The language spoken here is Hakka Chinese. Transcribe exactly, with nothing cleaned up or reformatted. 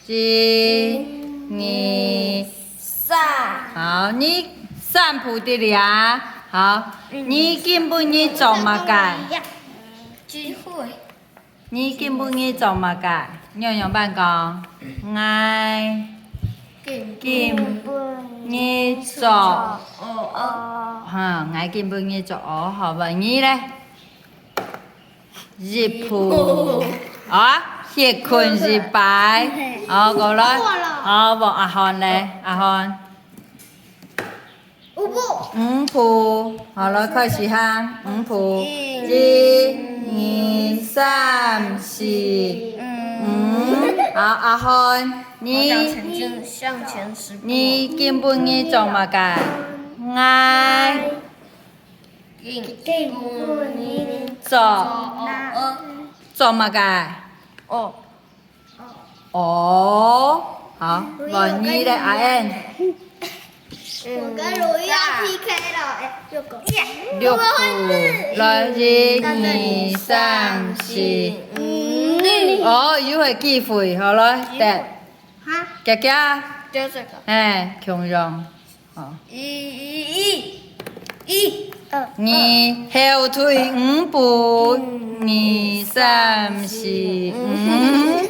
一、二、三。好，你三步得了啊。好，你今晡日著麼个？聚會。你今晡日著麼个？仰般講？𠊎今晡日著。哈，𠊎今晡日著襖，好無？你呢？ 一步。啊，歇睏一擺。好，過來。好，無阿漢呢？阿漢。五步。五步。好，來，開始行。五步。一、二、三、四、五。好，阿漢，你，向前十步。你今晡日著麼个？𠊎 今晡日著，著麼个？襖。襖。好，換你咧，阿燕。我跟魯豫要P K了，欸，六个。六步，來，一、二、三、四、五。哦，又係機會，好，來，得。哈？姐姐。就這個。哎，共樣。好。一、一、一、一、二。你後退五步，二、三、四、五。